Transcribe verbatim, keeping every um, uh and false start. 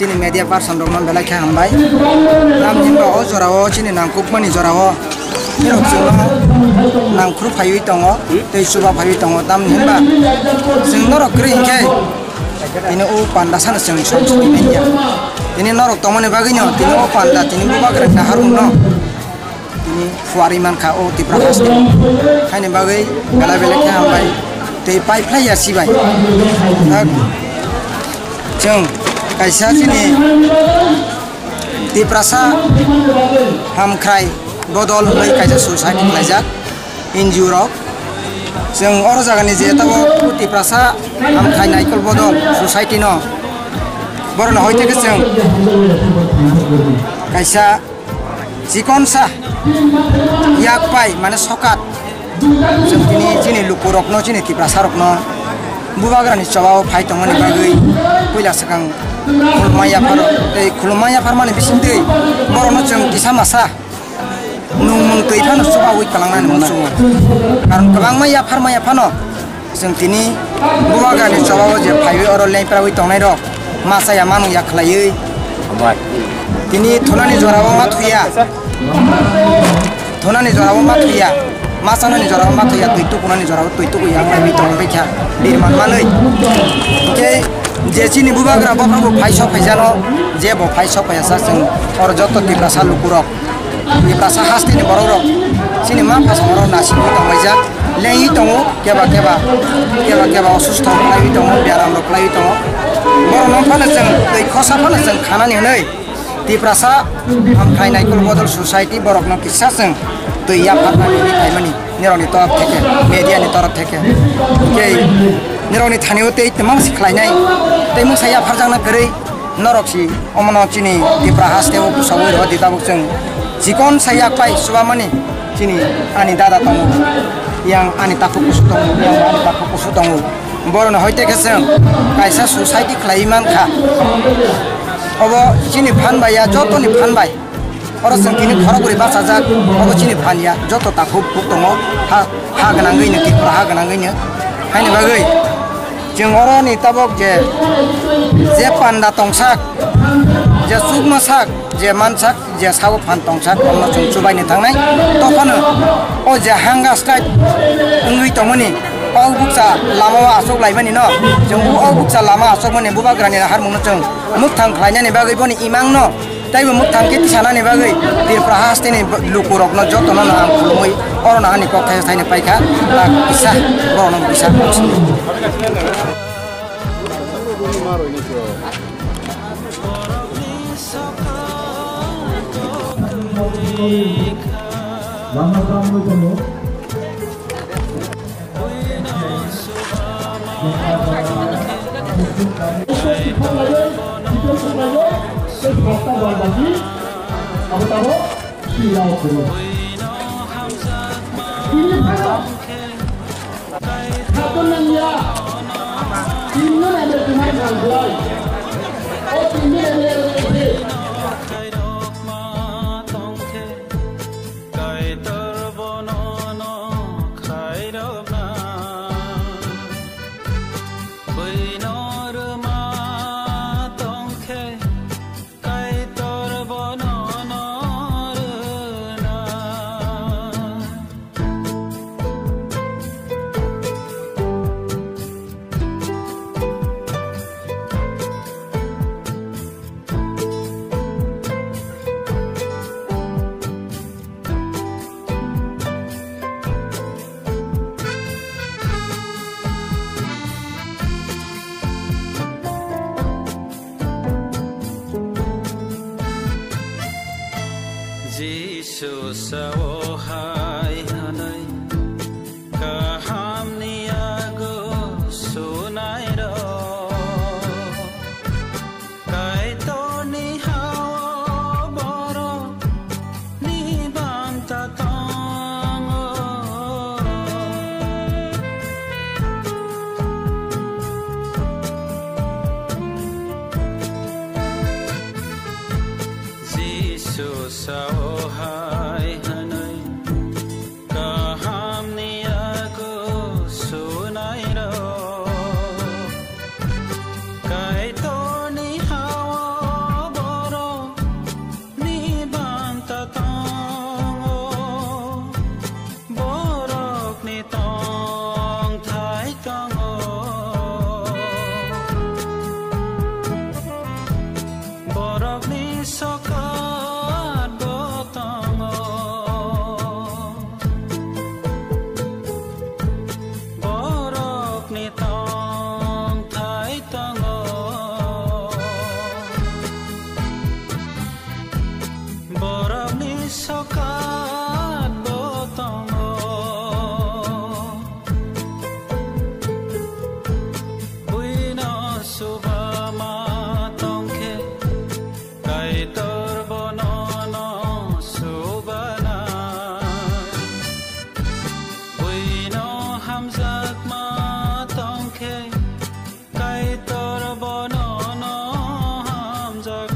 Chini media person rok no belai khe hambai. Tamni hwnba o jora o chini nangkukmani jora o nirok chwngno nangkhru phaiwi tongo, tei chuba phaiwi tongo. Tamni hwnba chwng norok kwrwi hinkhe tini o panda sano chwng somsok tini norok tongmani bagwi no tini o panda tini bubagra naharmung no tini phuarwi mankha o Tipra haste. Haini bagwi belai belai khe hambai tei paiphlai ya sibai. Dak chwng kaisa chini Tiprasa Hamkhrai Bodol hwnwi kaisa society khlaijak N G O rok. Chwng oro jagani je tabuk Tiprasa Hamkhrai Naikol Bodol society no borokno hoite khe chwng kaisa chikonsa yak pai mane sokat chwng tini chini lukurokno chini Tiprasarokno bubagrani chobao phai tongmani bagwi puila swkang khulumma yapharo tei khulumma yapharmani bisingtwi borokno chwng kisa masa nungmung twi phano chubaui kwlangnani muchungo. Karon kwbangma yapharma yaphano chwng tini bubagrani chobao je phaiwi oro lengpraui tongnairok masa ya manung ya khlaiwi tini thunani jorao ma thuya, thunani jorao ma thuya, ma chanani jorao ma thuya, twi tukunani jorao twi tukuya wngwi tongwi kha birman manwi. Hinkhe je chini bubagra bophrobo phai sok phaijano, je bo phai sok phaijasa chwng oro joto Tiprasa lukurok. Tiprasa hasteni borokrok chini ma phasamarok nasigwi tonglaijak, lengwi tongo, keba keba, keba keba osustho khlaiwi tongo, biaramrok khlaiwi tongo. Borokno phano chwng twi khosa phano chwng khanani hwnwi Tiprasa Hamkhrai Naikol Bodol Society borokno kisa chwng twi yapharnani hwnwi phaimani nirokni torop theke, media ni torop theke. Tei nirokni thani o tei tei mangsi khlainai, tei mungsa yapharjakna kwrwi norok si omono chini Tipra haste o bwskango rw di tabuk chwng chikon sa yak pai chubamani chini ani dada tongo, yang ani takhuk kusu tongo, yang ani takhuk kusu tongo. Borokno hoite khe chwng kaisa society khlaiwi mankha. Obo chini phan bai ya, jotoni phan bai. Oro chwng tini khorokbrwi bachajak, obo chini phan ya, joto takhuk buk tongo, ha, ha gwnangwi no, Tripura ha gwnangwi no. Haini bagwi chwng oroni tabok je, je panda tongsak, je chukma sak, je mansak, je sago phan tongsak, omono chwng chubaini thangnai. Tophano o je hanga slide wngwi tongmani, o bukcha lama o achuk laimani no, chwng o bukcha lama achukmani bubagrani naharmungno chwng mwkhang khlainani bagwi boni imangno Taibo mwkhang khe tisanani bagwi Tripura hasteni lukurokno jotono no ang khulumwi orono ani kok thaisa thaini paikha, tak kisa, borokno kisa. Kaitor bono no khairokna, bwino rwma tongkhe, Kaitor bono no rwna. Jisu sao hai hwnwi, kahamni yago sunairok. Kaitorni ha-o borokni banta tongo. Jisu sao hai hwnwi, Kahamni yago sunairok, Kaitorni ha-o Sokat bo tongo, borokni tongthai tongo, borokni sokat bo tongo. Buino subama tongkhe, Kaitor bono no subana. Buino hamjakma tongkhe, Kaitor bono no hamjak